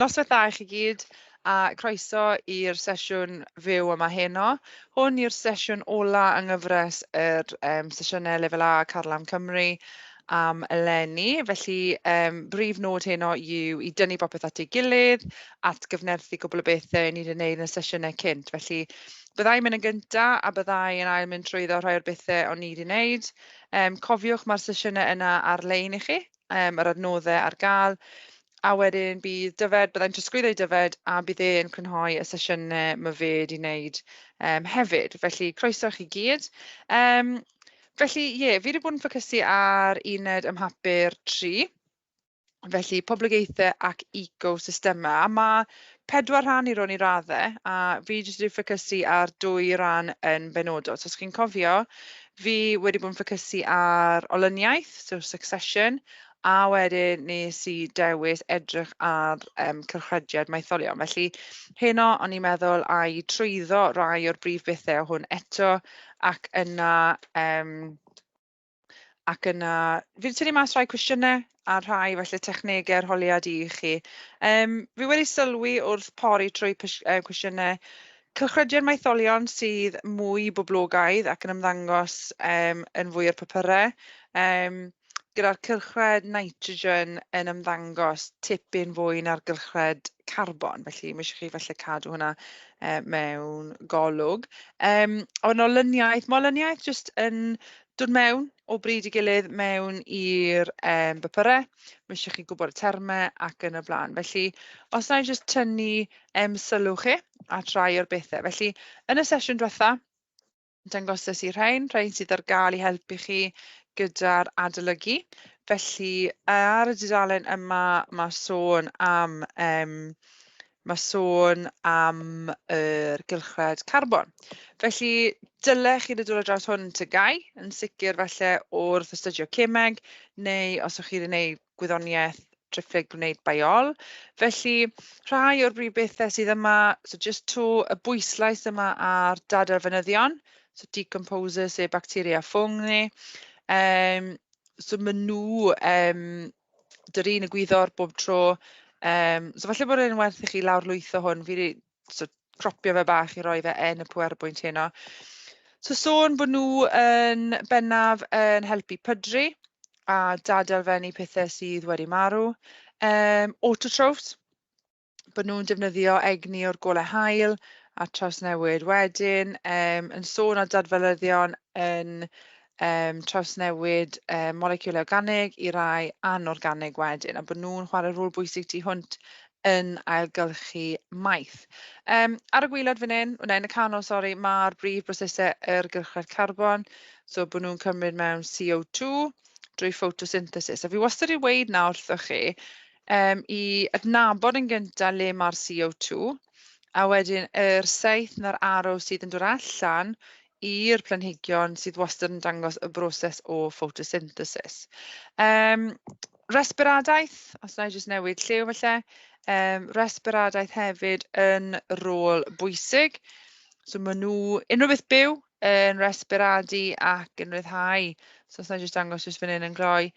Noswaith dda i chi gyd a croeso i'r sesiwn fyw yma heno. Hwn yw'r sesiwn ola yng nghyfres yr sesiynau Lefel A Carlam Cymru am eleni. Felly brif nod heno yw i dynnu bopeth at ei gilydd, atgyfnerthu cwbl o bethau ni wedi gwneud yn y sesiynau cynt. Felly byddai'n mynd yn gyntaf a byddai yn ail mynd trwyddo rhai o'r bethau o'n ni wedi gwneud. Cofiwch mae'r sesiynau yna ar-lein i chi, yr adnoddau ar gael. A wedyn bydd Dyfed, byddai'n trosglwyddo i Dyfed a bydd e'n crynhoi y sesiynau mae fe wedi wneud hefyd. Felly croeso i chi gyd. Felly ie, fi wedi bod yn ffocysu ar uned ym mhapur 3. Felly poblogaethau ac ecosystemau. A mae 4 rhan i rown i raddau, a fi jyst wedi ffocysu ar 2 ran yn benodol. So os chi'n cofio, fi wedi bod yn ffocysu ar olyniaeth, so succession, a wedyn nes i dewis edrych ar cylchrediad maetholion. Felly heno o'n i'n meddwl a i trwyddo rai o'r brif bethau o hwn eto, ac yna fi wedi tynnu mas rhai cwestiynau a rhai falle technegau arholiad i chi. Fi wedi sylwi wrth pori trwy cwestiynau cylchrediad maetholion sydd mwy boblogaidd ac yn ymddangos yn fwy o'r papurau. Gyda'r cylchred nitrogen yn ymddangos tipyn fwy na'r gylchred carbon, felly mae eisiau chi falle cadw hwnna mewn golwg. Ond olyniaeth, mae olyniaeth jyst yn dod mewn o bryd i gilydd mewn i'r bapurau, mae eisiau chi gwybod y termau ac yn y blaen. Felly os na i jyst tynnu sylw chi at rai o'r bethau. Felly yn y sesiwn diwetha, dangosais i rhain sydd ar gael i helpu chi gyda'r adolygu. Felly ar y dudalen yma mae sôn am yr gylchred carbon. Felly dylech chi ddod ar draws hwn yn TGAU, yn sicr falle wrth astudio cemeg, neu os ydych chi wedi gwneud gwyddoniaeth triphlyg gwneud biol. Felly rhai o'r brif bethau sydd yma, so jyst to y bwyslais yma ar dadelfenyddion, so decomposers sef bacteria a ffwng ni. So maen nhw dy'r un egwyddor bob tro. So falle bod e'n werth i chi lawrlwytho hwn. Fi wedi so, cropio fe bach i roi fe yn y PowerPoint heno. So sôn bod nhw yn bennaf yn helpu pydru a dadelfennu pethau sydd wedi marw. Autotrophs, bod nhw'n defnyddio egni o'r golau haul a trawsnewid wedyn. Yn sôn ar dadfelyddion yn trawsnewid moleciwlau organig i rai anorganig wedyn, a bod nhw'n chwarae rôl bwysig tu hwnt yn ailgylchu maeth. Ar y gwaelod fan hyn, neu yn y canol, sori, mae'r brif brosesau yr gylchred carbon, so bod nhw'n cymryd mewn CO2 drwy photosynthesis. A fi wastad i weud nawr wrthoch chi, i adnabod yn gyntaf le mae'r CO2, a wedyn yr saeth na'r arrow sydd yn dod allan i'r planhigion sydd wastad yn dangos y broses o photosynthesis. Resbiradaeth, os na i jyst newid lliw falle, resbiradaeth hefyd yn rôl bwysig. So maen nhw, unrhyw beth byw yn resbiradu ac yn rhyddhau. So os na i jyst dangos jyst fan hyn yn gloi,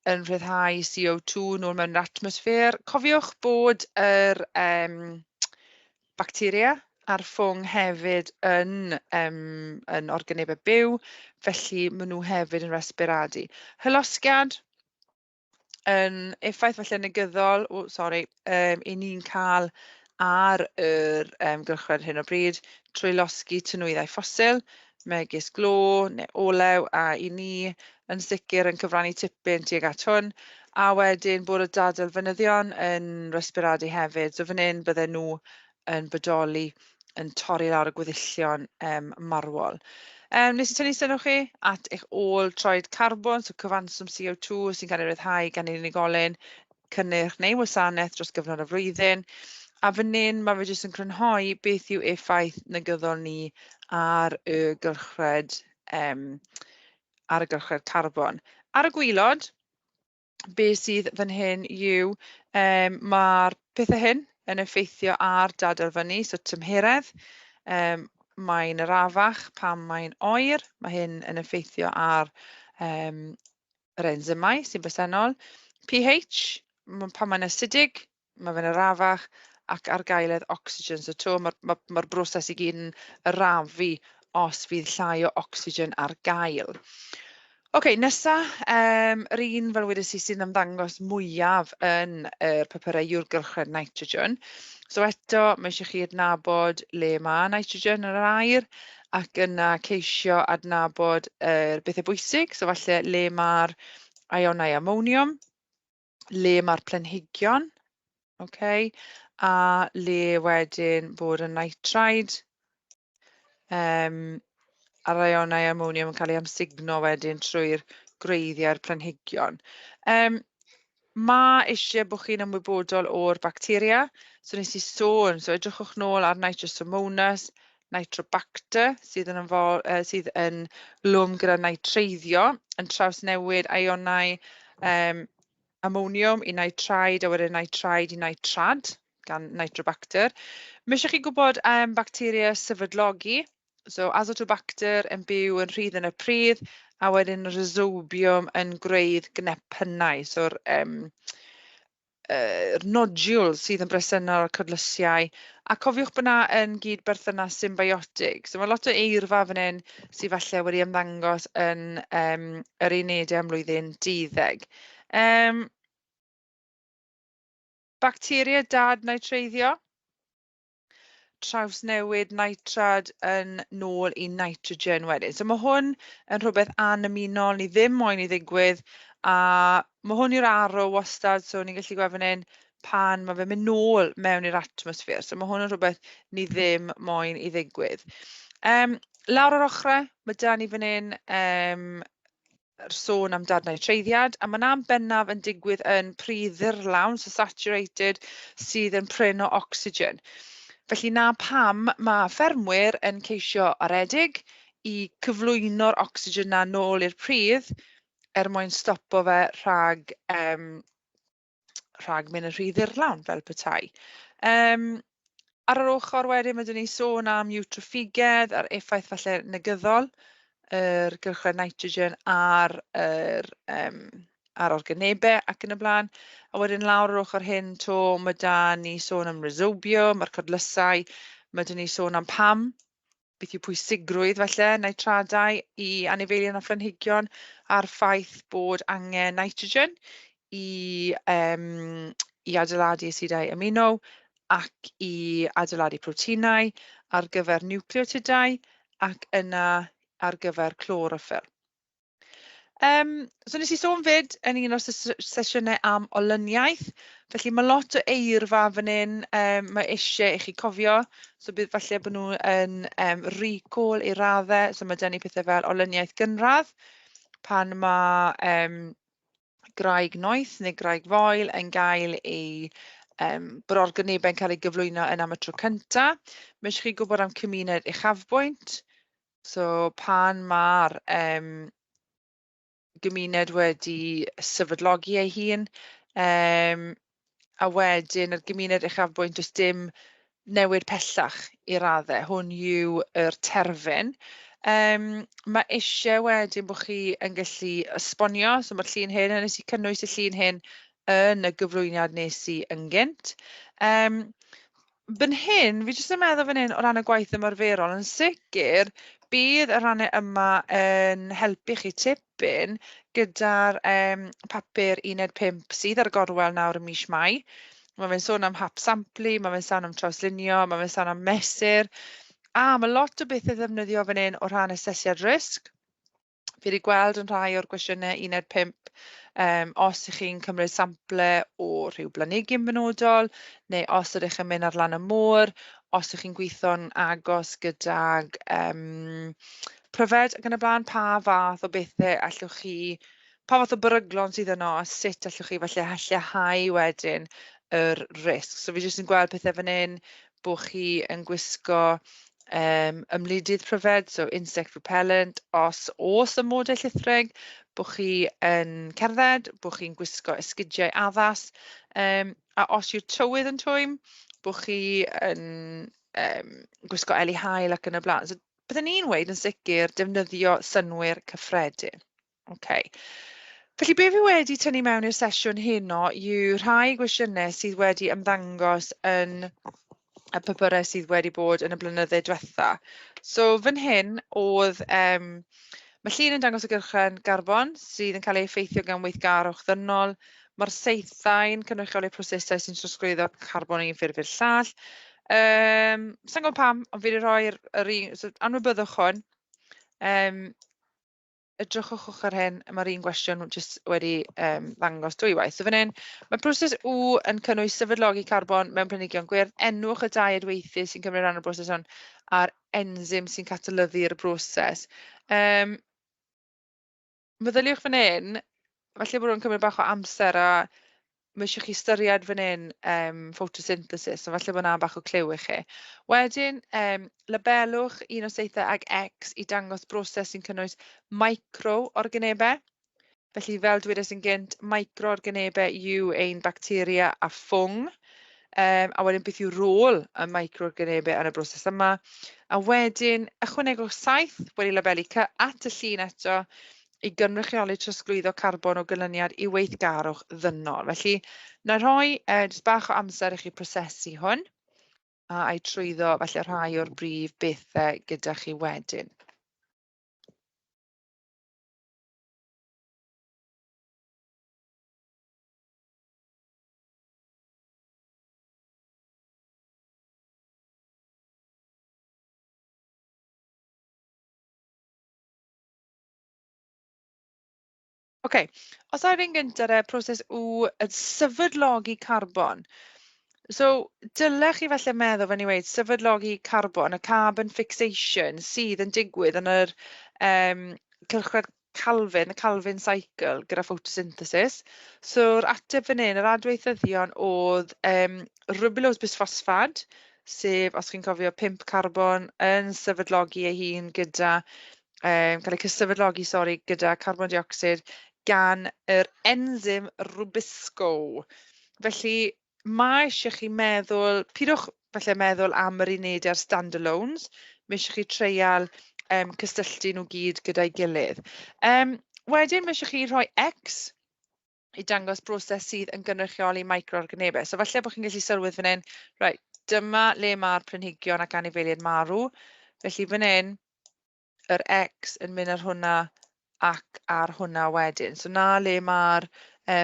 yn rhyddhau CO2 nôl mewn yr atmosffer. Cofiwch bod yr bacteria a'r ffwng hefyd yn organebau byw, felly maen nhw hefyd yn resbiradu. Hylosgiad yn effaith falle negyddol, o, sori, i ni'n cael ar yr gylchred ar hyn o bryd trwy losgi tanwyddau ffosil, megis glo neu olew, a i ni yn sicr yn cyfrannu tipyn tuag at hwn. A wedyn bod y dadelfenyddion yn resbiradu hefyd. So fan hyn bydden nhw yn bodoli yn torri lawr y gweddillion marwol. Nes i tynnu sylw chi at eich ôl troed carbon, so cyfanswm CO2 sy'n cael ei ryddhau gan yr unigolyn, cynnyrch neu wasanaeth dros gyfnod y flwyddyn. A fan hyn mae fe jyst yn crynhoi beth yw effaith negyddol ni ar y gylchred, ar y gylchred carbon. Ar y gwaelod, be sydd fan hyn yw, mae'r pethau hyn yn effeithio ar dadelfennu, so tymheredd, mae'n arafach pan mae'n oer, mae hyn yn effeithio ar yr enzymau sy'n bresennol. pH, pan mae'n asidig, mae fe'n arafach, ac argaeledd ocsigen. So 'to mae'r ma, ma broses i gyd yn arafu os fydd llai o ocsigen ar gael. Oce, nesa, yr un fel wedes i sy'n ymddangos mwyaf yn yr papurau yw'r gylchred nitrogen. So eto, mae eisiau chi adnabod le mae nitrogen yn yr aer, ac yna ceisio adnabod yr bethau bwysig. So falle le mae'r ionau amoniwm, le mae'r planhigion, okay, a le wedyn bod y nitride, a'r ionau amoniwm yn cael ei amsugno wedyn trwy'r gwreiddiau'r planhigion. Mae eisiau bod chi'n ymwybodol o'r bacteria. So nes i sôn, so edrychwch nôl ar Nitrosomonas, Nitrobacter sydd yn lwm gyda nitreiddio, yn trawsnewid ionau amoniwm i nitride a wedyn nitride i nitrad gan Nitrobacter. Mae eisiau chi gwybod am bacteria sefydlogi. So Azotobacter yn byw yn rhydd yn y pridd, a wedyn Rhizobium yn gwreidd gnepynnau. So'r nodules sydd yn bresennol ar codlysiau. A cofiwch bod 'na yn gyd berthynas symbiotig. So mae lot o eirfa fan hyn sydd falle wedi ymddangos yn yr unedau am blwyddyn 12. Bacteria dad-nitreiddio. Trawsnewid nitrad yn nôl i nitrogen wedyn. So mae hwn yn rhywbeth anymunol, ni ddim moyn i ddigwydd, a mae hwn yw'r arrow wastad, so ni'n gallu gweld fan hyn pan mae fe'n mynd nôl mewn i'r atmosffer. So mae hwn yn rhywbeth ni ddim moyn i ddigwydd. Lawr yr ochrau, mae da ni fan hyn yr sôn am dadnitreiddiad, a mae 'na'n bennaf yn digwydd yn pridd ddirlawn, so saturated, sydd yn prin o ocsigen. Felly 'na pam mae ffermwyr yn ceisio aredig i cyflwyno'r ocsigen 'na nôl i'r pridd er mwyn stopo fe rhag mynd yn rhy ddirlawn fel petai. Ar yr ochr wedyn mae 'da ni sôn am ewtroffigedd a'r effaith falle negyddol yr gylchred nitrogen ar organebau ac yn y blaen. A wedyn lawr yr ochr hyn 'to mae 'da ni sôn am rhizobium, mae'r codlysau, mae 'da ni sôn am pam, beth yw pwysigrwydd falle nitradau i anifeiliaid a phlanhigion, a'r ffaith bod angen nitrogen i adeiladu asidau amino ac i adeiladu proteinau ar gyfer niwcleotidau ac yna ar gyfer chloroffyl. So nes i sôn fyd yn un o'r sesiynau am olyniaeth, felly mae lot o eirfa fan hyn, mae eisiau i chi cofio, so bydd falle bod nhw yn recall i raddau, so mae 'da ni pethau fel olyniaeth gynradd, pan mae graig noeth neu graig foel yn gael ei, bod organebau'n cael ei gyflwyno yn am y tro cynta. Mae eisiau chi gwybod am cymuned uchafbwynt, so pan mae'r gymuned wedi sefydlogi ei hun, a wedyn yr gymuned uchafbwynt does dim newid pellach i raddau. Hwn yw yr terfyn. Mae eisiau wedyn bod chi yn gallu esbonio, so mae'r llun hyn, a nes i cynnwys y llun hyn yn y gyflwyniad nes i yn gynt. Fan hyn, fi jyst yn meddwl fan hyn o ran y gwaith ymarferol, yn sicr bydd y rannau yma yn helpu chi tipyn gyda'r papur uned 5 sydd ar y gorwel nawr ym mis Mai. Mae fe'n sôn am hap samplu, mae fe'n sôn am trawslunio, mae fe'n sôn am mesur, a mae lot o bethau ddefnyddio fan hyn o rhan asesiad risg. Fi wedi gweld yn rhai o'r gwestiynau uned 5, os ych chi'n cymryd sample o rhyw blanhigyn benodol, neu os ydych yn mynd ar lan y môr, os ych chi'n gweithio'n agos gydag pryfed ac yn y blaen, pa fath o bethau allwch chi, pa fath o beryglon sydd yno a sut allwch chi falle lleihau wedyn yr risg. So fi jyst yn gweld pethau fan hyn, bod chi yn gwisgo ymledydd pryfed, so insect repellent, os oes amodau llithrig, bod chi yn cerdded, bod chi'n gwisgo esgidiau addas, a os yw'r tywydd yn twym, bod chi yn gwisgo eli haul ac yn y blaen. So byddwn ni'n weud yn sicr defnyddio synnwyr cyffredin. Okay. Felly be fi wedi tynnu mewn i'r sesiwn heno yw rhai gwestiynau sydd wedi ymddangos yn y papurau sydd wedi bod yn y blynydde diwetha. So fan hyn oedd, mae llun yn dangos y gylchred garbon sydd yn cael ei effeithio gan weithgarwch ddynol. Mae'r saethau'n cynrychioli prosesau sy'n trosglwyddo carbon o un ffurf i'r llall. Sa i'n gwybod pam, ond fi wedi rhoi'r yr un, so anwybyddwch hwn. Edrychwch ochr hyn, mae'r un gwestiwn jyst wedi ddangos dwywaith. So fan hyn, mae proses W yn cynnwys sefydlogi carbon mewn planhigion gwyrdd. Enwch y dau adweithydd sy'n cymryd rhan o'r broses hwn a'r enzym sy'n catalyddu'r broses. Meddyliwch fan hyn, falle bod nhw'n cymryd bach o amser a mae eisiau chi ystyried fan hyn photosynthesis, so falle bod 'na bach o cliw i chi. Wedyn, labelwch un o saethau ag X i dangos broses sy'n cynnwys micro-organebau. Felly, fel dwedais yn gynt, micro-organebau yw ein bacteria a ffwng. A wedyn beth yw rôl y micro-organebau yn y broses yma. A wedyn, ychwanegwch 7 wedi labelu C at y llun eto i gynrychioli trosglwyddo carbon o ganlyniad i weithgarwch ddynol. Felly, na rhoi jyst bach o amser i chi prosesu hwn a a'i trwyddo falle rhai o'r brif bethau gyda chi wedyn. Oce, os ai'r un gyntaf e, proses W, y sefydlogi carbon. So, dylech chi falle meddwl, fel ni'n weud, sefydlogi carbon, y carbon fixation sydd yn digwydd yn yr cylchred Calvin, y Calvin cycle gyda photosynthesis. So'r ateb fan hyn, yr adweithyddion oedd ribulose bisphosphad, sef, os chi'n cofio, 5 carbon yn sefydlogi ei hun gyda, cael ei cysefydlogi, sori, gyda carbon dioxid gan yr enzym Rubisco. Felly, mae eisiau chi meddwl, pidwch falle meddwl am yr unedau'r standalones, mae eisiau chi treial cysylltu nhw gyd gyda'i gilydd. Wedyn, mae eisiau chi rhoi X i dangos broses sydd yn gynrychioli micro-organebau. So falle bod chi'n gallu sylwedd fan hyn, right, dyma le mae'r planhigion ac anifeiliaid marw. Felly fan hyn, yr X yn mynd ar hwnna ac ar hwnna wedyn. So na le mae'r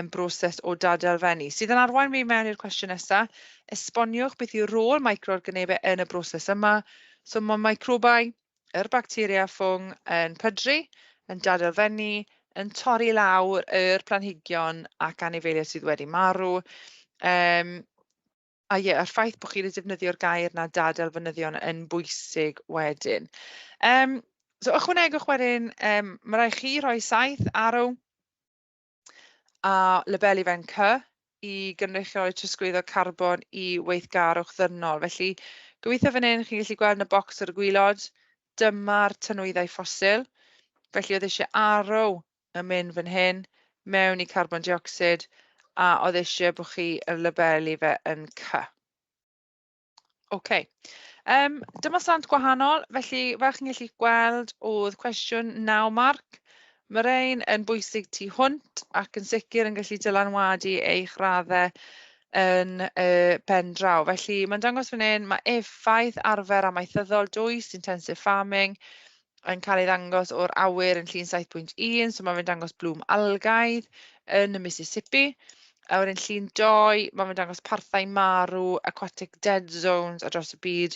broses o dadelfennu. Sydd yn arwain fi mewn i'r cwestiwn nesa. Esboniwch beth yw rôl micro-organebau yn y broses yma. So mae microbau, yr bacteria ffwng yn pydru, yn dadelfennu, yn torri lawr yr planhigion ac anifeiliaid sydd wedi marw. A ie, a'r ffaith bod chi wedi defnyddio'r gair na dadelfenyddion yn bwysig wedyn. So ychwanegwch wedyn, mae rhaid chi rhoi 7 arrow a labelu fe'n C i gynrychioli trosglwyddo carbon i weithgarwch ddynol. Felly, gobeithio fan hyn chi'n gallu gweld yn y bocs ar y gwilod, dyma'r tanwyddau ffosil. Felly oedd eisiau arrow yn mynd fan hyn mewn i carbon dioxid a oedd eisiau bod chi yn labelu fe yn C. Oce. Dyma slant gwahanol, felly fel chi'n gallu gweld oedd cwestiwn 9 marc. Mae rhain yn bwysig tu hwnt ac yn sicr yn gallu dylanwadu eich raddau yn y pen draw. Felly mae'n dangos fan hyn, mae effaith arfer amaethyddol dwys, intensive farming, yn cael ei ddangos o'r awyr yn llun 7.1, so mae fe'n dangos blwm algaidd yn y Mississippi. A wedyn llun 2, mae fe'n dangos parthau marw, aquatic dead zones ar draws y byd.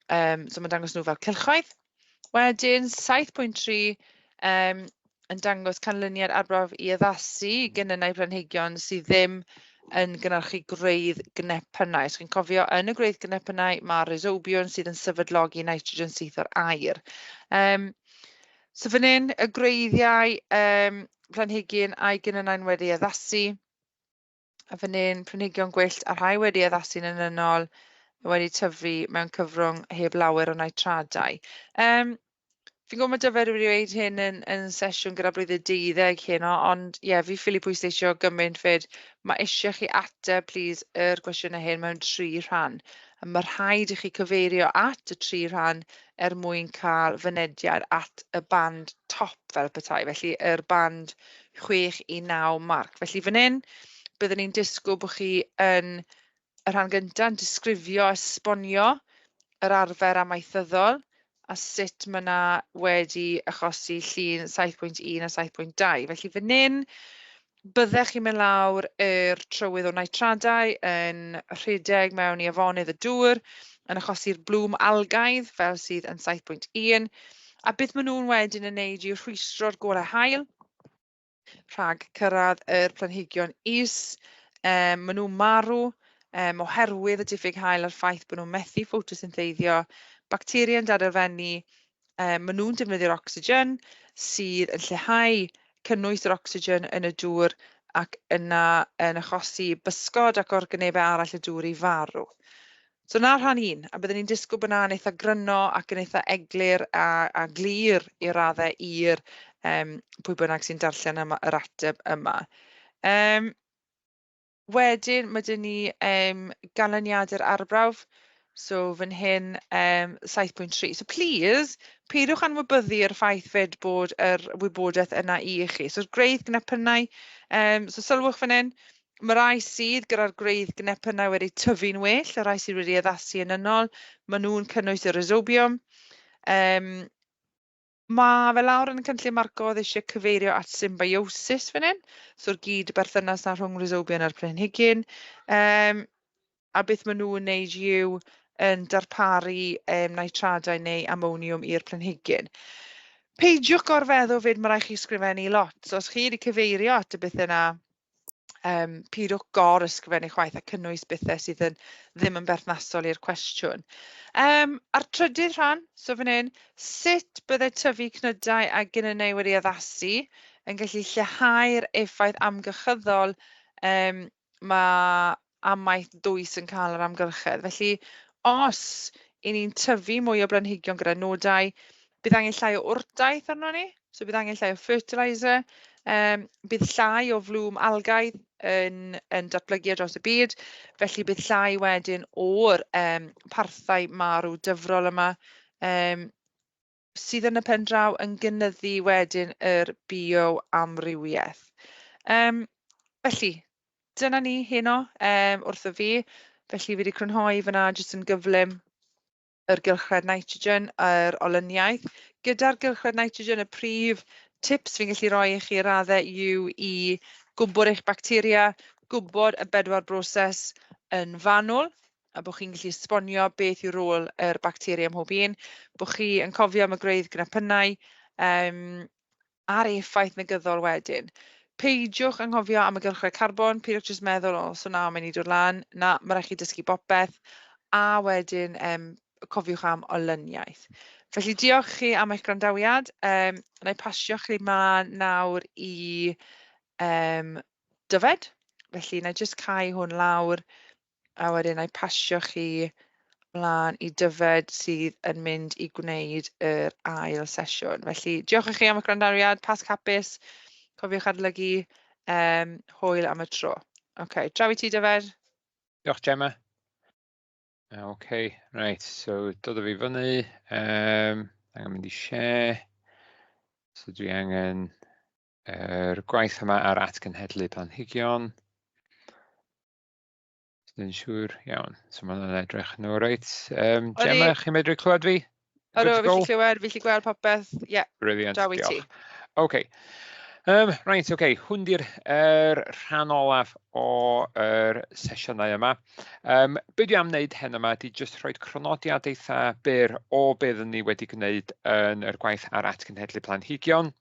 So mae'n dangos nhw fel cylchoedd. Wedyn 7.3 yn dangos canlyniad arbrawf i addasu genynnau planhigion sydd ddim yn gynhyrchu gwreidd gnepynnau. Os chi'n cofio, yn y gwreidd gnepynnau mae rhizobion sydd yn sefydlogi nitrogen syth o'r aer. So fan hyn, y gwreiddiau planhigyn a'i genynnau'n wedi addasu. A fan hyn, planhigion gwyllt a rhai wedi addasu'n enynol wedi tyfu mewn cyfrwng heb lawer o nitradau. Fi'n gwybod mae Dyfed wedi dweud hyn yn sesiwn gyda blwyddyn 12 heno, ond ie, fi ffili pwysleisio gymaint fyd. Mae eisiau chi ateb, plîs, yr gwestiynau hyn mewn 3 rhan. A mae rhaid i chi cyfeirio at y 3 rhan er mwyn cael fynediad at y band top fel petai. Felly, yr band 6 i 9 marc. Felly fan hyn, byddwn ni'n disgwyl bod chi yn y rhan gyntaf yn disgrifio, esbonio yr arfer amaethyddol a sut mae yna wedi achosi llun 7.1 a 7.2. Felly fan hyn, byddech chi'n mynd lawr yr trywydd o nitradau yn rhedeg mewn i afonydd y dŵr, yn achosi'r blwm algaidd fel sydd yn 7.1. A beth maen nhw'n wedyn yn neud yw rhwystro'r golau haul rhag cyrraedd yr planhigion is. Maen nhw'n marw oherwydd y diffyg haul a'r ffaith bod nhw'n methu ffotosyntheiddio. Bacteria yn dadelfennu, maen nhw'n defnyddio'r ocsigen sydd yn lleihau cynnwys yr ocsigen yn y dŵr ac yna yn achosi bysgod ac organebau arall y dŵr i farw. So 'na rhan un, a byddwn ni'n disgwyl bod 'na'n eitha gryno ac yn eitha eglur a glir i raddau i'r pwy bynnag sy'n darllen yma, yr ateb yma. Wedyn mae 'da ni ganlyniadau'r arbrawf, so fan hyn 7.3. So please, peidiwch anwybyddu'r ffaith fyd bod yr wybodaeth yna i chi. So'r gwreidd gnepynnau, so sylwch fan hyn, mae rai sydd gyda'r gwreidd gnepynnau wedi tyfu'n well, y rai sydd wedi addasu yn ynol, maen nhw'n cynnwys y rhizobium. Mae fe lawr yn y cynllun marco oedd eisiau cyfeirio at symbiosis fan hyn, so'r gyd berthynas na rhwng rhizobion a'r planhigyn. A beth maen nhw'n wneud yw yn darparu nitradau neu amoniwm i'r planhigyn. Peidiwch gorfeddwl fyd, mae rhaid chi sgrifennu lot. So os chi wedi cyfeirio at y bethau yna, peidiwch gor ysgrifennu chwaith a cynnwys bethau sydd yn ddim yn berthnasol i'r cwestiwn. A'r trydydd rhan, so fan hyn, sut bydde tyfu cnydau a genynnau wedi addasu yn gallu lleihau'r effaith amgylchyddol mae amaeth dwys yn cael ar amgylchedd. Felly, os 'y ni'n tyfu mwy o blanhigion gyda nodau, bydd angen llai o wrtaith arno ni, so bydd angen llai o fertilizer, bydd llai o flwm algaidd yn datblygu ar draws y byd, felly bydd llai wedyn o'r parthau marw dyfrol yma, sydd yn y pen draw yn gynyddu wedyn yr bioamrywiaeth. Felly, dyna ni heno wrtho fi. Felly fi wedi crynhoi fyna jyst yn gyflym yr gylchred nitrogen, yr olyniaeth. Gyda'r gylchred nitrogen, y prif tips fi'n gallu rhoi i chi raddau yw i gwybod eich bacteria, gwybod y bedwar broses yn fanwl, a bod chi'n gallu esbonio beth yw rôl yr bacteria ym mhob un, bod chi yn cofio am y gwreidd gnepynnau, a'r effaith negyddol wedyn. Peidiwch anghofio am y gylchred carbon, peidiwch jyst meddwl, o, so na, mae'n i dod lan. Na, mae rhaid chi dysgu bopeth. A wedyn, cofiwch am olyniaeth. Felly diolch chi am eich gwrandawiad. Na i pasio chi mlaen nawr i Dyfed. Felly na i jyst cau hwn lawr a wedyn na i pasio chi mlaen i Dyfed sydd yn mynd i gwneud yr ail sesiwn. Felly diolch i chi am eich gwrandawiad, Pasg hapus, cofiwch adolygu, hwyl am y tro. OK, draw i ti Dyfed. Diolch Gemma. OK, right, so dod o fi fyny, angen mynd i share, so dwi angen yr gwaith yma ar atgenhedlu planhigion. Dwi'n siŵr, iawn. So mae hwnna'n edrych yn reit. Gemma, chi'n medru clywed fi? Ydw, fi gallu clywed, fi gallu gweld popeth. Ie, yeah. Brilliant, draw i ti. OK. Right, OK. Hwn di'r rhan olaf o'r sesiynau yma. Be dwi am wneud hen yma ydy jyst rhoi cronodiad eitha byr o beth ni wedi gwneud yn yr gwaith ar atgenhedlu planhigion.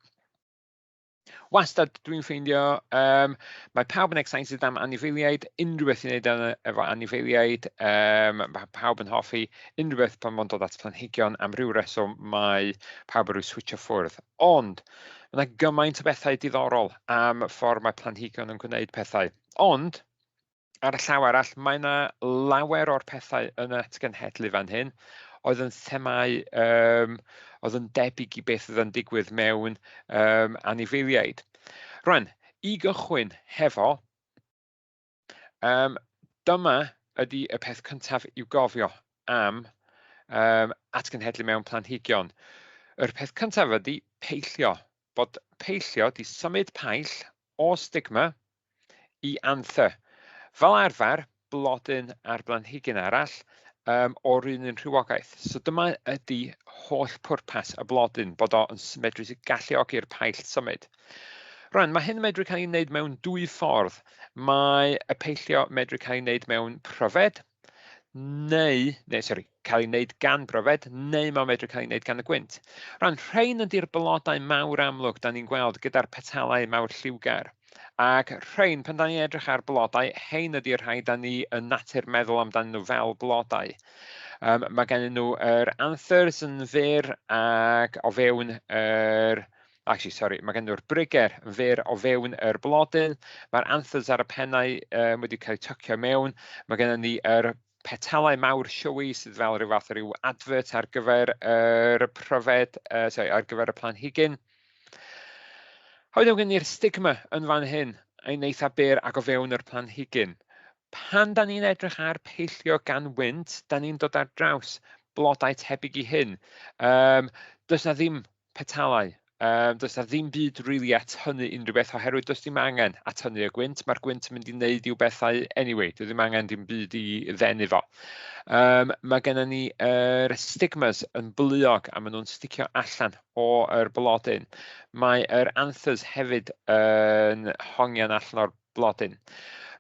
Wastad dwi'n ffeindio, mae pawb yn excited am anifeiliaid, unrhyw beth i wneud efo anifeiliaid, mae pawb yn hoffi unrhyw beth pan mae'n dod at planhigion, am ryw reswm mae pawb yn rhyw switcho ffwrdd. Ond mae yna gymaint o bethau diddorol am ffordd mae planhigion yn gwneud pethau. Ond ar y llaw arall, mae yna lawer o'r pethau yn atgenhedlu fan hyn oedd yn themau oedd yn debyg i beth oedd yn digwydd mewn anifeiliaid. Rwan, i gychwyn hefo, dyma ydy y peth cyntaf i'w gofio am atgenhedlu mewn planhigion. Yr peth cyntaf ydy peillio, bod peillio di symud paill o stigma i anther. Fel arfer, blodyn ar blanhigyn arall o'r un rhywogaeth. So dyma ydy holl pwrpas y blodyn, bod o'n medru galluogi'r paill symud. Rwan, mae hyn yn medru cael ei wneud mewn dwy ffordd. Mae y peillio medru cael ei wneud mewn pryfed, neu sori, cael ei wneud gan bryfed, neu mae'n medru cael ei wneud gan y gwynt. Rwan, rhain ydy'r blodau mawr amlwg da ni'n gweld gyda'r petalau mawr lliwgar. Ac rhain, pan da ni'n edrych ar blodau, hein ydy'r rhai da ni yn natur meddwl amdanyn nhw fel blodau. Mae gennyn nhw yr anthers yn fyr ac o fewn yr... Actually, sorry, mae gen nhw'r briger yn fyr o fewn yr blodyn. Mae'r anthers ar y pennau wedi cael eu tycio mewn. Mae gennym ni yr petalau mawr showy sydd fel rhyw fath o ryw advert ar gyfer yr pryfed, sorry, ar gyfer y planhigyn. A wedyn gen ni'r stigma yn fan hyn, yn eitha byr ac o fewn yr planhigyn. Pan da ni'n edrych ar peillio gan wynt, da ni'n dod ar draws blodau tebyg i hyn. Does na ddim petalau. Does na ddim byd really at hynny unrhyw beth, oherwydd does dim angen at hynny y gwynt. Mae'r gwynt yn mynd i wneud i'w bethau anyway. Dwi ddim angen dim byd i ddenu fo. Mae gennym ni yr stigmas yn bluog a maen nhw'n sticio allan o'r blodyn. Mae yr anthers hefyd yn hongian allan o'r blodyn.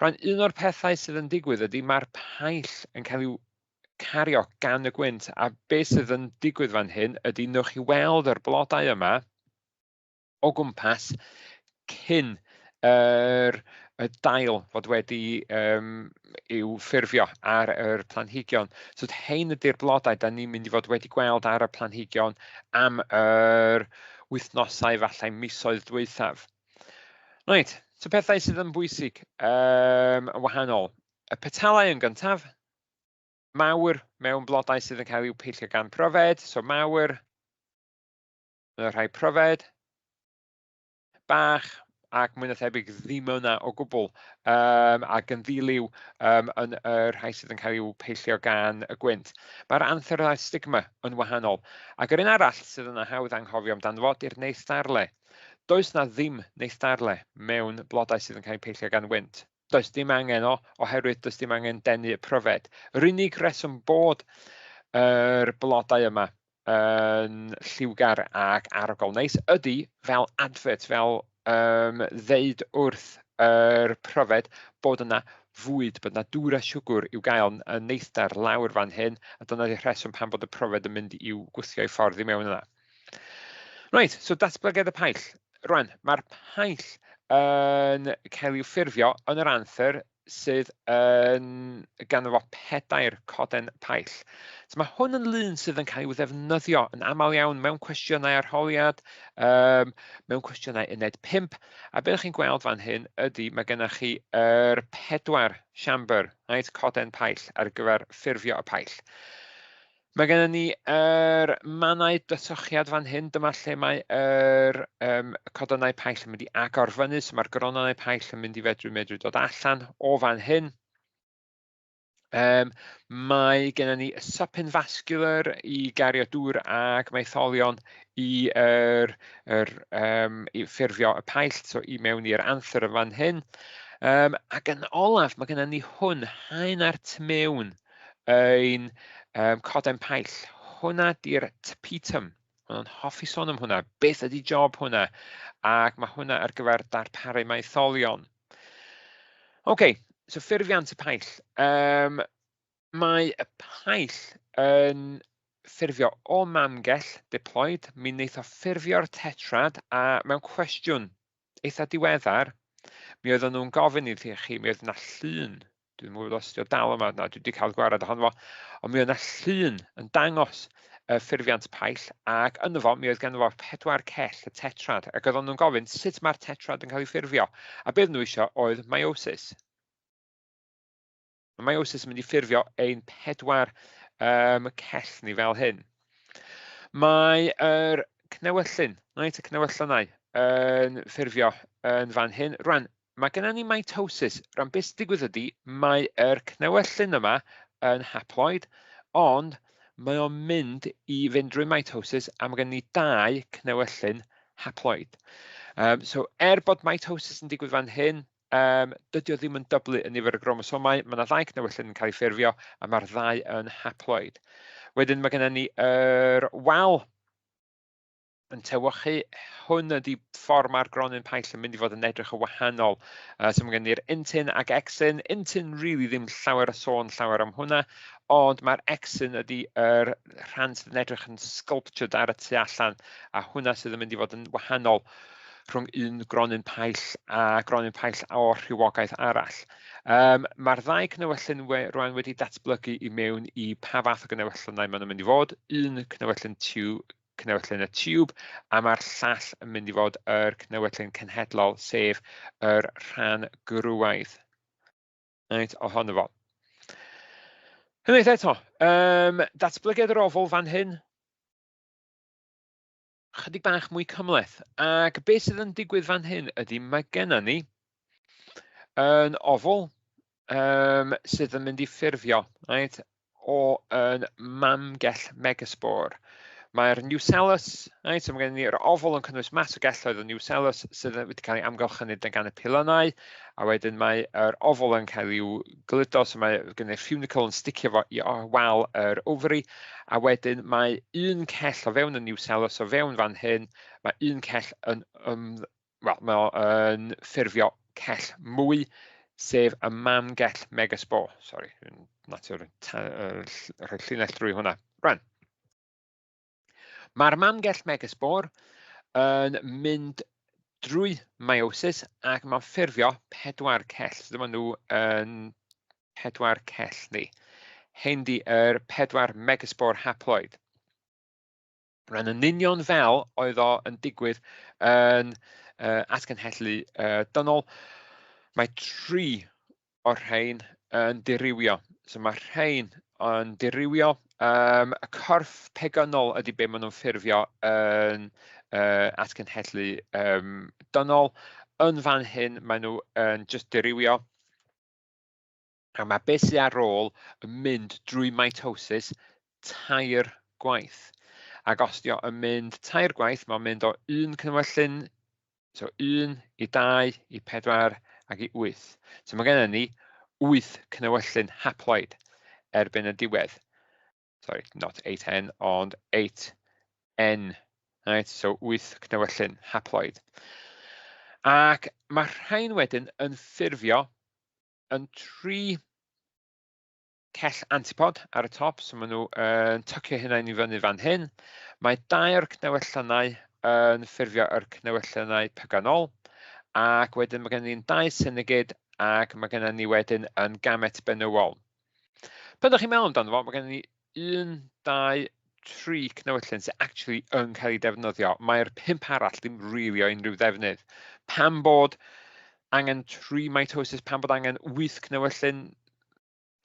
Rwan, un o'r pethau sydd yn digwydd ydy mae'r paill yn cael i'w cario gan y gwynt, a beth sydd yn digwydd fan hyn ydy newch chi weld yr blodau yma o gwmpas cyn y dail fod wedi i'w ffurfio ar yr planhigion. So hein ydy'r blodau da ni'n mynd i fod wedi gweld ar y planhigion am yr wythnosau, falle misoedd dwythaf. Reit, so pethau sydd yn bwysig yn wahanol. Y petalau yn gyntaf, mawr mewn blodau sydd yn cael i'w peillio gan pryfed, so mawr, y rhai pryfed, bach, ac mwy na thebyg ddim yna o gwbl, ac yn ddiliw yn y rhai sydd yn cael i'w peillio gan y gwynt. Mae'r anther a'r stigma yn wahanol, ac yr un arall sydd yna hawdd anghofio amdano fo ydy'r neithddarle. Does na ddim neithddarle mewn blodau sydd yn cael eu peillio gan wynt. Does dim angen o, oherwydd does dim angen denu y pryfed. Yr unig reswm bod yr blodau yma yn lliwgar ac arogl neis ydy fel advert, fel ddeud wrth yr pryfed bod yna fwyd, bod yna dŵr a siwgr i'w gael yn neithdar lawr fan hyn, a dyna di'r rheswm pam bod y pryfed yn mynd i'w gwthio i ffordd i mewn yna. Reit, so datblygiad y paill. Rwan, mae'r paill yn cael i'w ffurfio yn yr anther sydd yn ganddo fo 4 coden paill. So mae hwn yn lun sydd yn cael ei ddefnyddio yn aml iawn mewn cwestiynau arholiad, mewn cwestiynau uned 5, a beth chi'n gweld fan hyn ydy mae gennych chi yr 4 siambr, right, coden paill ar gyfer ffurfio y paill. Mae gennym ni yr mannau dysychiad fan hyn, dyma lle mae yr codynau paill yn mynd i agor fyny, so mae'r gronnau paill yn mynd i fedru dod allan o fan hyn. Mae gennym ni y supin vascular i gario dŵr ac maetholion i ffurfio y paill, so i mewn i'r anther yn fan hyn. Ac yn olaf, mae gennym ni hwn, haen ar tu mewn ein coden paill. Hwnna di'r tapetum. Maen nhw'n hoffi sôn am hwnna. Beth ydy job hwnna? Ac mae hwnna ar gyfer darparu maetholion. OK, so ffurfiant y paill. Mae y paill yn ffurfio o mamgell diploid. Mi wneith o ffurfio'r tetrad, a mewn cwestiwn eitha diweddar, mi oedden nhw'n gofyn i chi, mi oedd yna llun. Dwi'n gwybod os ydy o dal yma, na, dwi wedi cael gwared ohono fo, ond mi oedd yna llun yn dangos y ffurfiant paill, ac ynddo fo, mi oedd ganddo fo 4 cell, y tetrad, ac oedden nhw'n gofyn sut mae'r tetrad yn cael ei ffurfio, a beth nhw eisiau oedd meiosis. Mae meiosis yn mynd i ffurfio ein 4 cell ni fel hyn. Mae yr cnewyllyn, reit, y cnewyllynau yn ffurfio yn fan hyn. Rwan, mae gennym ni mitosis. Rwan, beth sy'n digwydd ydy, mae yr cnewyllyn yma yn haploid, ond mae o'n mynd i fynd drwy mitosis a mae gennym ni 2 cnewyllyn haploid. So er bod mitosis yn digwydd fan hyn, dydy o ddim yn dyblu yn nifer y gromosomau. Mae yna ddau cnewyllyn yn cael ei ffurfio a mae'r ddau yn haploid. Wedyn mae gennym ni yr wal yn tewychu. Hwn ydy ffordd mae'r gronyn paill yn mynd i fod yn edrych yn wahanol. So mae gen ni'r intyn ac exyn. Intyn really ddim llawer o sôn llawer am hwnna, ond mae'r exyn ydy yr rhan sydd yn edrych yn sculptured ar y tu allan, a hwnna sydd yn mynd i fod yn wahanol rhwng un gronyn paill a gronyn paill o'r rhywogaeth arall. Mae'r ddau cnewyllyn rwan wedi datblygu i mewn i pa fath o gnewyllynau maen nhw'n mynd i fod. Un cnewyllyn cnewyllyn y tiwb, a mae'r llall yn mynd i fod yr cnewyllyn cenhedlol, sef yr rhan gwrywaidd. Reit, ohono fo. Unwaith eto, datblygiad yr ofwl fan hyn, chydig bach mwy cymhleth. Ac beth sydd yn digwydd fan hyn ydy mae genna ni yn ofwl sydd yn mynd i ffurfio, right, o yn mamgell megaspore. Mae'r nucellus, right, so mae gen ni'r ofwl yn cynnwys mas o gelloedd o nucellus sydd wedi cael ei amgylchynu gan y pilynnau, a wedyn mae'r ofwl yn cael ei gludo, so mae gen i'r funicle yn sticio fo i wal yr ovary, a wedyn mae un cell o fewn y nucellus, o fewn fan hyn, mae un cell yn, well, mae o'n ffurfio cell mwy, sef y mamgell megaspore. Sorry, dwi'n natur rhoi llinell drwy hwnna. Rwan. Mae'r mamgell megaspore yn mynd drwy meiosis ac mae'n ffurfio 4 cell. So dyma nhw yn 4 cell ni. Hein di yr 4 megaspore haploid. Rhan yn union fel oedd o yn digwydd yn atgenhedlu dynol, mae 3 o'r rhain yn dirywio. So mae rhain yn dirywio. Y corff pegynol ydy be maen nhw'n ffurfio yn atgenhedlu dynol. Yn fan hyn maen nhw yn just dirywio. A mae beth sydd ar ôl yn mynd drwy mitosis 3 gwaith. Ac os ydy o yn mynd 3 gwaith, mae'n mynd o 1 cnewyllyn, so 1 i 2 i 4 ac i 8. So mae gennym ni 8 cnewyllyn haploid erbyn y diwedd. Sorry, not 8N, ond 8N. Right, so 8 cnewyllyn haploid. Ac mae rhain wedyn yn ffurfio yn 3 cell antipod ar y top, so maen nhw yn tycio hynna i fyny fan hyn. Mae 2 o'r cnewyllynau yn ffurfio yr cnewyllynau pegynol, ac wedyn mae gennym ni'n 2 synigid, ac mae gennym ni wedyn yn gamet benywol. Pan ydych chi'n meddwl amdano fo, mae gennym ni 1, 2, 3 cnewyllyn sy'n actually yn cael ei defnyddio. Mae'r 5 arall ddim really o unrhyw ddefnydd. Pam bod angen 3 mitosis, pam bod angen 8 cnewyllyn,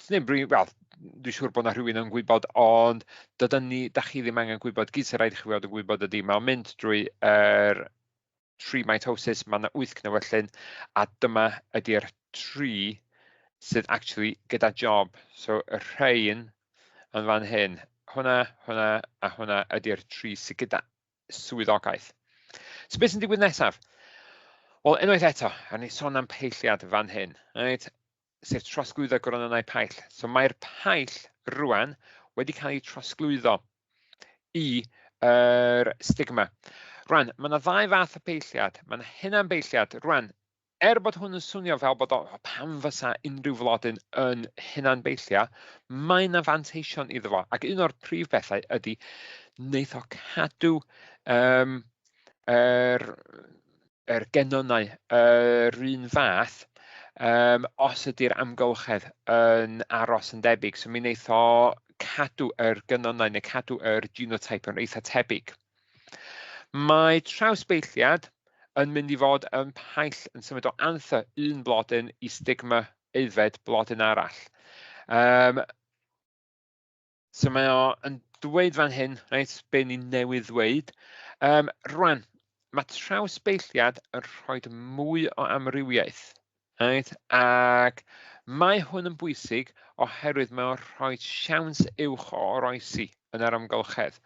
sneb rili, wel, dwi'n siŵr bod 'na rhywun yn gwybod, ond dydyn ni, da chi ddim angen gwybod, gyd sy'n rhaid i chi fod yn gwybod ydy, mae'n mynd drwy yr 3 mitosis, mae yna 8 cnewyllyn, a dyma ydy'r 3 sydd actually gyda job. So y rhain yn fan hyn, hwnna, hwnna a hwnna ydy'r 3 sydd gyda swyddogaeth. So beth sy'n digwydd nesaf? Wel, unwaith eto, a ni sôn am peilliad fan hyn, right? Sef trosglwyddo gronynnau paill. So mae'r paill rwan wedi cael ei trosglwyddo i yr stigma. Rwan, mae yna ddau fath o peilliad. Mae yna hunan beilliad. Rwan, er bod hwn yn swnio fel bod o, pam fysa unrhyw flodyn yn hunan beillio, mae yna fanteision iddo fo. Ac un o'r prif bethau ydy wneith o cadw yr genonnau yr un fath os ydy'r amgylchedd yn aros yn debyg. So mi wneith o cadw yr genonnau neu cadw yr genotype yn eitha tebyg. Mae trawsbeilliad yn mynd i fod yn paill yn symud o anther un blodyn i stigma aeddfed blodyn arall. So mae o yn dweud fan hyn, reit, be ni newydd ddweud. Rwan, mae trawsbeilliad yn rhoi mwy o amrywiaeth, reit, ac mae hwn yn bwysig oherwydd mae o'n rhoi siawns uwch o oroesi yn yr amgylchedd.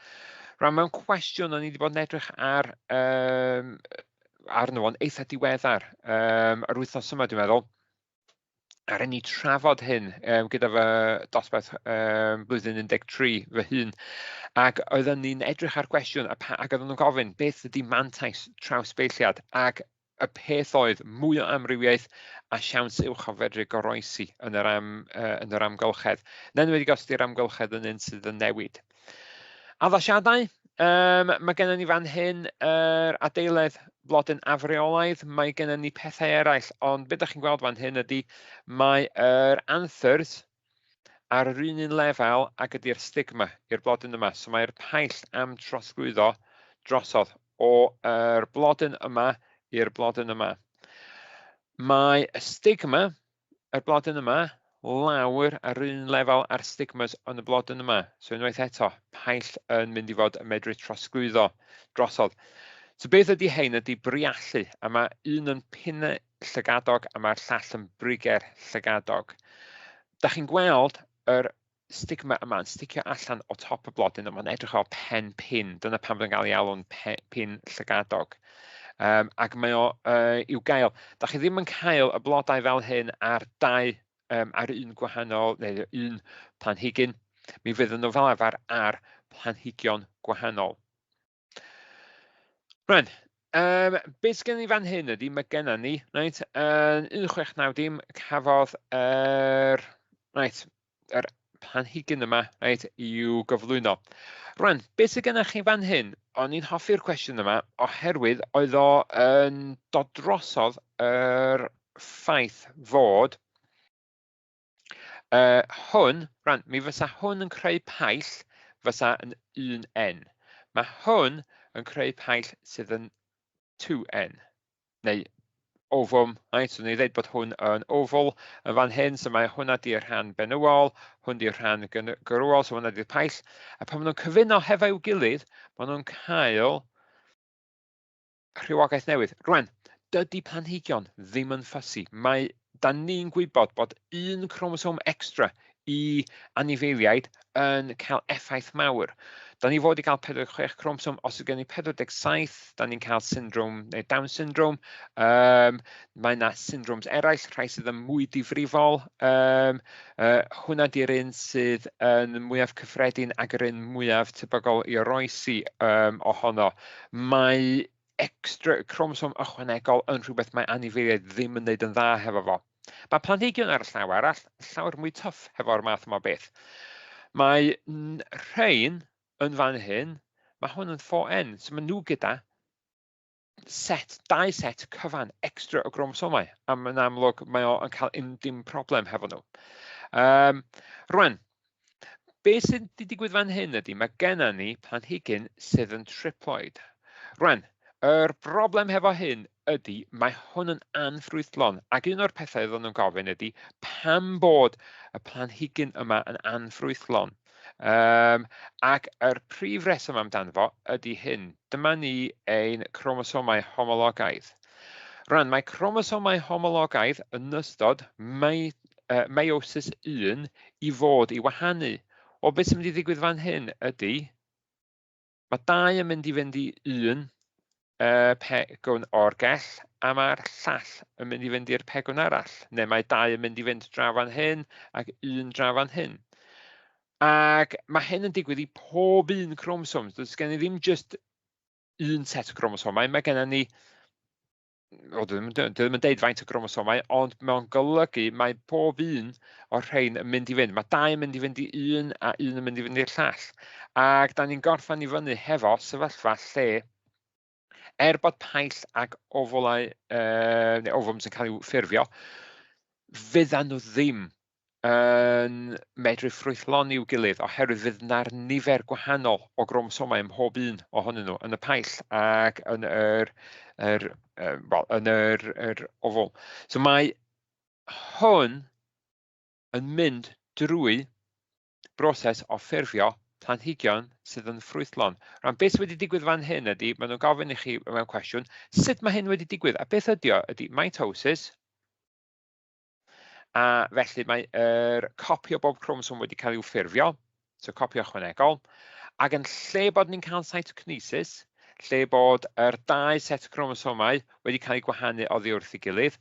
Rwan, mewn cwestiwn o'n i wedi bod yn edrych ar arno fo'n eitha diweddar, yr wythnos yma dwi'n meddwl. Ar ni trafod hyn gyda fy dosbarth blwyddyn 13 fy hun, ac oedden ni'n edrych ar gwestiwn ac oedden nhw'n gofyn beth ydy mantais trawsbeilliad, ac y peth oedd mwy o amrywiaeth a siawns uwch o fedru goroesi yn yr, yn yr amgylchedd. Yn enwedig os ydy'r amgylchedd yn un sydd yn newid. Addasiadau, mae gennym ni fan hyn yr adeiledd blodyn afreolaidd, mae gennym ni pethau eraill, ond beth ydych chi'n gweld fan hyn ydy mae yr anthers ar yr un un lefel ag ydy'r stigma i'r blodyn yma. So mae'r paill am trosglwyddo drosodd o'r blodyn yma i'r blodyn yma. Mae y stigma, yr blodyn yma, lawr ar un lefel â'r stigmas yn y blodyn yma. So unwaith eto, paill yn mynd i fod yn medru trosglwyddo drosodd. So beth ydy hein ydy briallu, a mae un yn pin llygadog a mae'r llall yn briger llygadog. Da chi'n gweld yr stigma yma yn sticio allan o top y blodyn, ond mae'n edrych fel pen pin. Dyna pam bod yn cael ei alw'n pin llygadog. Ac mae o i'w gael. Da chi ddim yn cael y blodau fel hyn ar dau, ar un gwahanol, neu un planhigyn. Mi fydden nhw fel arfer ar planhigion gwahanol. Rwan, beth sgen ni fan hyn ydy, mae genna ni, reit, yn 1690 cafodd yr, reit, yr planhigyn yma, reit, i'w gyflwyno. Rwan, beth sydd gennych chi fan hyn? O'n i'n hoffi'r cwestiwn yma oherwydd oedd o yn dod drosodd yr ffaith fod hwn, rwan, mi fysa hwn yn creu paill fysa yn 1N. Mae hwn yn creu paill sydd yn 2N, neu ovum, right? So ni ddweud bod hwn yn oval yn fan hyn, so mae hwnna di'r rhan benywol, hwn di'r rhan gyrwol, so hwnna di'r paill. A pan maen nhw'n cyfuno hefo'u gilydd, maen nhw'n cael rhywogaeth newydd. Rwan, dydy planhigion ddim yn ffysi. Mae, da ni'n gwybod bod un chromosom extra i anifeiliaid yn cael effaith mawr. Da ni fod i gael 46 chromosom, os yw gen i 47, da ni'n cael syndrom neu Down syndrome. Mae yna syndromes eraill, rhai sydd yn mwy difrifol. Hwnna di'r un sydd yn mwyaf cyffredin ac yr un mwyaf tebygol i oroesi ohono. Mae extra chromosom ychwanegol yn rhywbeth mae anifeiliaid ddim yn neud yn dda hefo fo. Mae planhigion ar y llaw arall llawer mwy tough hefo'r math yma o beth. Mae rhain yn fan hyn, mae hwn yn 4N, so maen nhw gyda set, dau set cyfan extra o gromosomau, a mae'n amlwg mae o yn cael un dim problem hefo nhw. Rwan, beth sydd wedi digwydd fan hyn ydy, mae genna ni planhigyn sydd yn triploid. Rwan, yr broblem hefo hyn ydy, mae hwn yn anffrwythlon, ac un o'r pethau oedden nhw'n gofyn ydy, pam bod y planhigyn yma yn anffrwythlon? Ac yr prif reswm amdano fo ydy hyn. Dyma ni ein cromosomau homologaidd. Rwan, mae cromosomau homologaidd yn ystod meiosis 1 i fod i wahanu. O beth sy'n mynd i ddigwydd fan hyn ydy, mae dau yn mynd i fynd i un pegwn o'r gell, a mae'r llall yn mynd i fynd i'r pegwn arall. Neu mae dau yn mynd i fynd draw fan hyn ac un draw fan hyn. Ac mae hyn yn digwydd i pob un chromosom. Does gen i ddim just un set o chromosomau, mae gennym ni, o, dwi ddim yn deud faint o gromosomau, ond mewn golygu mae pob un o'r rhain yn mynd i fynd. Mae dau yn mynd i fynd i un a un yn mynd i fynd i'r llall. Ac da ni'n gorffen i fyny hefo sefyllfa lle, er bod paill ac ofolau, neu ofums yn cael eu ffurfio, fyddan nhw ddim yn medru ffrwythloni i'w gilydd, oherwydd fydd na'r nifer gwahanol o gromosomau ym mhob un ohonyn nhw yn y paill ac yn yr, well, yn yr ofol. So mae hwn yn mynd drwy broses o ffurfio planhigion sydd yn ffrwythlon. Rwan, beth sydd wedi digwydd fan hyn ydy, maen nhw'n gofyn i chi mewn cwestiwn, sut mae hyn wedi digwydd? A beth ydy o? Ydy mitosis, a felly mae'r copi o bob chromosom wedi cael ei ffurfio, so copi ychwanegol, ac yn lle bod ni'n cael cytokinesis, lle bod yr dau set cromosomau wedi cael eu gwahanu oddi wrth ei gilydd,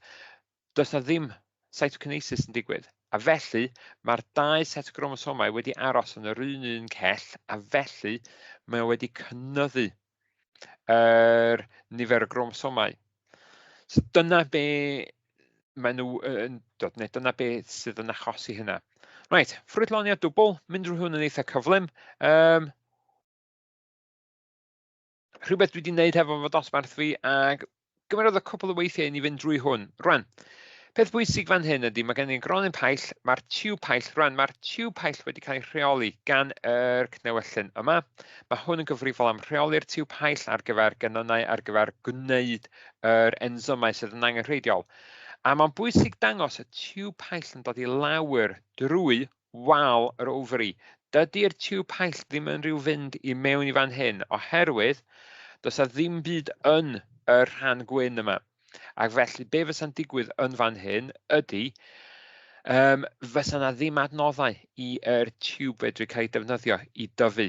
does na ddim cytokinesis yn digwydd. A felly, mae'r dau set gromosomau wedi aros yn yr un un cell, a felly mae o wedi cynyddu yr nifer o gromosomau. So dyna be maen nhw yn dod, neu dyna be sydd yn achosi hynna. Reit, ffrwythloniad dwbl, mynd drwy hwn yn eitha cyflym. Rhywbeth dwi wedi wneud hefo fy dosbarth fi, ac gymerodd y cwpl o weithiau i ni fynd drwy hwn. Rwan, peth bwysig fan hyn ydy, mae gen i'n gronyn paill, mae'r tiwb paill, rwan, mae'r tiwb paill wedi cael ei rheoli gan yr cnewyllyn yma. Mae hwn yn gyfrifol am rheoli'r tiwb paill ar gyfer genynnau, ar gyfer gwneud yr enzymau sydd yn angenrheidiol. A mae'n bwysig dangos y tiwb paill yn dod i lawr drwy wal yr ovary. Dydy'r tiwb paill ddim yn rhyw fynd i mewn i fan hyn, oherwydd does 'na ddim byd yn y rhan gwyn yma. Ac felly, be fysa'n digwydd yn fan hyn ydy, fysa 'na ddim adnoddau i'r tiwb fedru cael ei defnyddio i dyfu.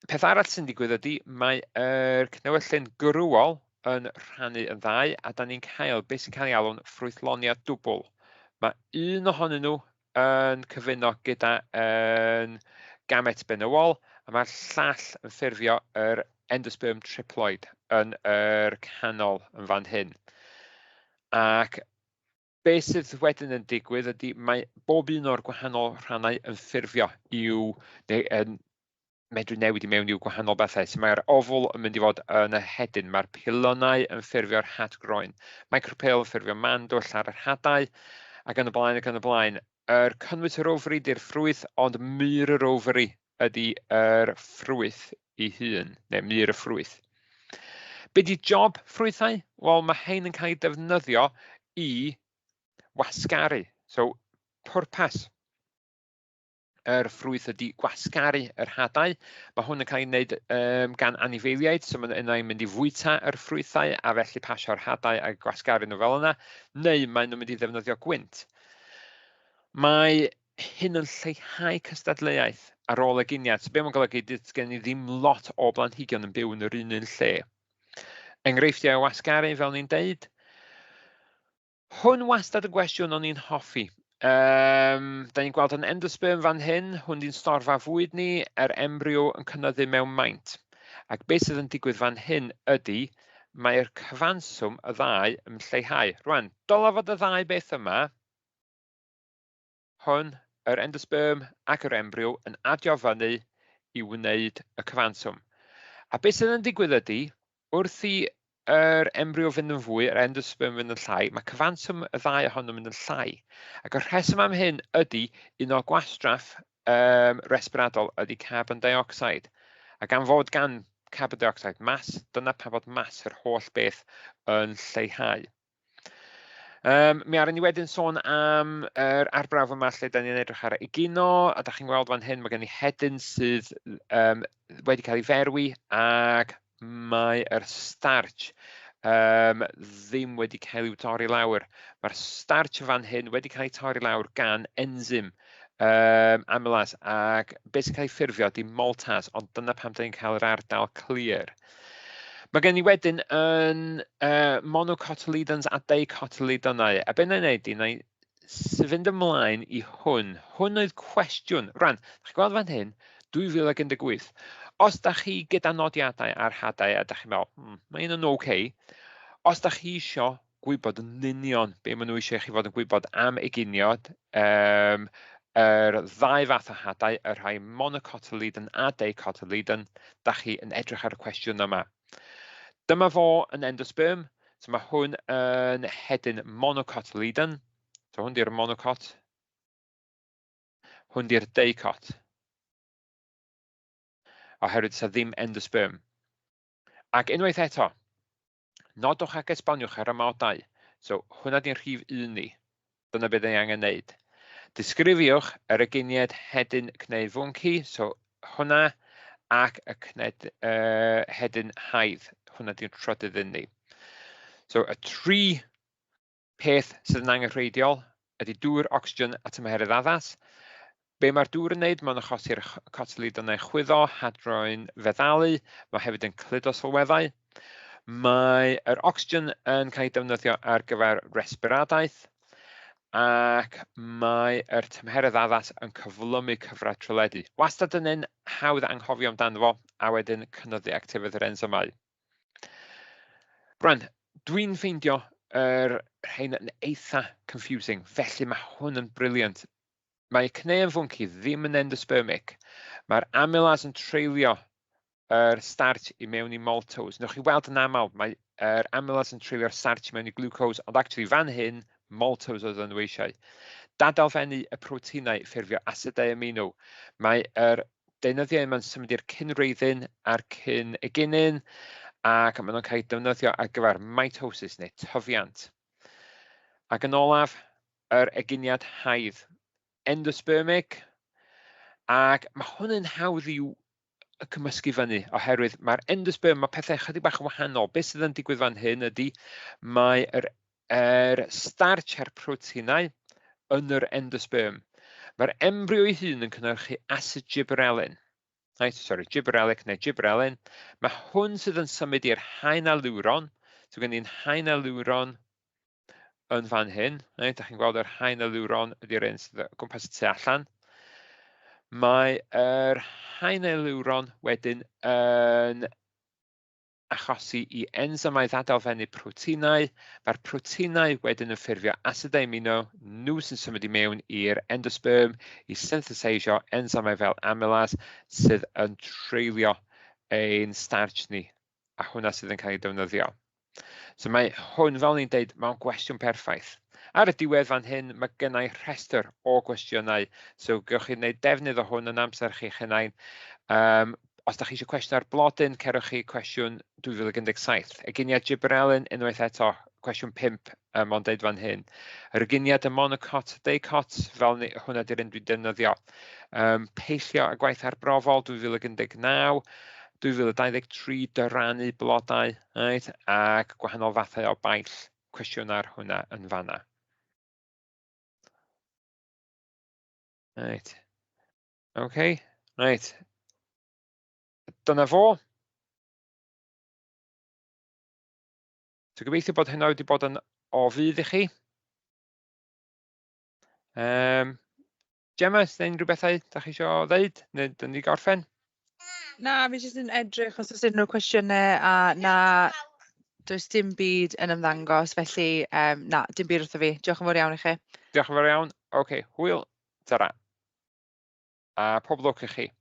Peth arall sy'n digwydd ydy, mae yr cnewyllyn gwrywol yn rhannu yn ddau, a da ni'n cael beth sy'n cael ei alw'n ffrwythloniad dwbl. Mae un ohonyn nhw yn cyfuno gyda yn gamet benywol, a mae'r llall yn ffurfio yr endosperm triploid yn yr canol yn fan hyn. Ac beth sydd wedyn yn digwydd ydy mae bob un o'r gwahanol rhannau yn ffurfio i'w, neu yn medru newid i mewn i'w gwahanol bethau. So mae'r ofwl yn mynd i fod yn y hedyn, mae'r pilynau yn ffurfio'r had groen, micropyl yn ffurfio mandwll ar yr hadau, ac yn y blaen ac yn y blaen. Yr cynnwys yr ofri di'r ffrwyth, ond mur yr ofri ydy yr ffrwyth ei hun, neu mur y ffrwyth. Be di job ffrwythau? Wel, mae hein yn cael ei defnyddio i wasgaru. So, pwrpas yr ffrwyth ydy gwasgaru yr hadau. Mae hwn yn cael ei wneud gan anifeiliaid, so mae'n yna yn mynd i fwyta yr ffrwythau a felly pasio'r hadau a gwasgaru nhw fel yna, neu maen nhw'n mynd i ddefnyddio gwynt. Mae hyn yn lleihau cystadleuaeth ar ôl eginiad. So be mae'n golygu, does gen i ddim lot o blanhigion yn byw yn yr un un lle. Enghreifftiau o wasgaru, fel ni'n deud. Hwn wastad y gwestiwn o'n i'n hoffi. Da ni'n gweld yn endosperm fan hyn, hwn di'n storfa fwyd ni, yr embryo yn cynyddu mewn maint. Ac beth sydd yn digwydd fan hyn ydy, mae'r cyfanswm y ddau yn lleihau. Rwan, dylai fod y ddau beth yma, hwn, yr endosperm ac yr embryo, yn adio fyny i wneud y cyfanswm. A beth sydd yn digwydd ydy, wrth i yr embryo fynd yn fwy, yr endosperm fynd yn llai, mae cyfanswm y ddau ohonyn nhw'n mynd yn llai. Ac y rheswm am hyn ydy un o'r gwastraff resbiradol ydy carbon dioxide. A gan fod gan carbon dioxide mas, dyna pa fod mas yr holl beth yn lleihau. Mi aru ni wedyn sôn am yr arbrawf yma lle da ni'n edrych ar egino, a da chi'n gweld fan hyn mae gen i hedyn sydd wedi cael ei ferwi, ac mae'r starch ddim wedi cael i'w torri lawr. Mae'r starch fan hyn wedi cael ei torri lawr gan enzym amylase, ac beth sy'n cael ei ffurfio ydy maltase, ond dyna pam da ni'n cael yr ardal clir. Mae gen i wedyn yn monocotyledons a dicotyledonau. A be wna i wneud i, wna i fynd ymlaen i hwn. Hwn oedd cwestiwn. Rwan, chi'n gweld fan hyn, 2018. Os da chi gyda nodiadau ar hadau a da chi'n meddwl, mae hyn yn oce. Os da chi isio gwybod yn union be maen nhw eisiau i chi fod yn gwybod am eginiod, yr ddau fath o hadau, y rhai monocotyledon a dicotyledon, da chi yn edrych ar y cwestiwn yma. Dyma fo yn endosperm, so mae hwn yn hedyn monocotyledon, so hwn di'r monocot, hwn di'r dicot, oherwydd sa ddim endosperm. Ac unwaith eto, nodwch ac esboniwch ar amodau. So hwnna di'n rhif 1 ni. Dyna beth ni angen wneud. Disgrifiwch yr eginiad hedyn cneu fwnci, so hwnna, ac y hedyn haidd. Hwnna di'n trydydd un ni. So y tri peth sydd yn angenrheidiol ydy dŵr, ocsigen a tymheredd addas. Be mae'r dŵr yn wneud? Mae'n achosi'r cotyledonau chwyddo, hadroen feddalu, mae hefyd yn cludo sylweddau. Mae yr ocsigen yn cael ei defnyddio ar gyfer resbiradaeth, ac mae yr tymheredd addas yn cyflymu cyfradd tryledu. Wastad yn un hawdd anghofio amdano fo, a wedyn cynyddu actifedd yr enzymau. Rwan, dwi'n ffeindio yr rhain yn eitha confusing, felly mae hwn yn brilliant. Mae cneuen fwnci ddim yn endospermic. Mae'r amylase yn treulio yr starch i mewn i maltose. Newch chi weld yn aml, mae yr amylase yn treulio'r starch i mewn i glucose, ond actually fan hyn, maltose oedd nhw eisiau. Dadelfennu y proteinau ffurfio asidau amino. Mae yr deunyddiau yma'n symud i'r cyn-wreiddyn a'r cyn-eginyn, ac maen nhw'n cael eu defnyddio ar gyfer mitosis neu tyfiant. Ac yn olaf, yr eginiad haidd endospermic, ac mae hwn yn hawdd i'w cymysgu fyny oherwydd mae'r endosperm, mae pethau chydig bach yn wahanol. Beth sydd yn digwydd fan hyn ydy mae yr starch a'r proteinau yn yr endosperm. Mae'r embryo ei hun yn cynhyrchu acid gibberellin. Right, sorry, gibberellic neu gibberellin. Mae hwn sydd yn symud i'r haen aleuron. So gen i'n haen aleuron yn fan hyn. Right, da chi'n gweld yr haen aleuron ydy'r un sydd o gwmpas y tu allan. Mae yr haen aleuron wedyn yn achosi i enzymau ddadelfennu proteinau. Mae'r proteinau wedyn yn ffurfio asidau amino, nhw sy'n symud i mewn i'r endosperm i syntheseisio enzymau fel amylase sydd yn treulio ein starch ni, a hwnna sydd yn cael ei defnyddio. So mae hwn, fel ni'n deud, mae'n gwestiwn perffaith. Ar y diwedd fan hyn, mae gennau rhestr o gwestiynau, so gewch chi wneud defnydd o hwn yn amser chi'ch hunain. Os da chi eisiau cwestiwn ar blodyn, cerwch chi cwestiwn 2017. Eginiad gibberellin, unwaith eto, cwestiwn 5, ond deud fan hyn. Yr eginiad y monocot, deicot, fel ni, hwnna di'r un dwi'n defnyddio. Peillio a gwaith arbrofol 2019, 2023, dyrannu blodau, right, ac gwahanol fathau o baill, cwestiwn ar hwnna yn fanna. Right. OK, right. Dyna fo. So gobeithio bod hynna wedi bod yn o fudd i chi. Gemma, oes unrhyw bethau da chi eisiau ddeud, neu dyn ni gorffen? Na, fi jyst yn edrych os oes unrhyw cwestiynau a na, does dim byd yn ymddangos, felly na, dim byd wrtho fi. Diolch yn fawr iawn i chi. Diolch yn fawr iawn. OK, hwyl, tara. A pob lwc i chi.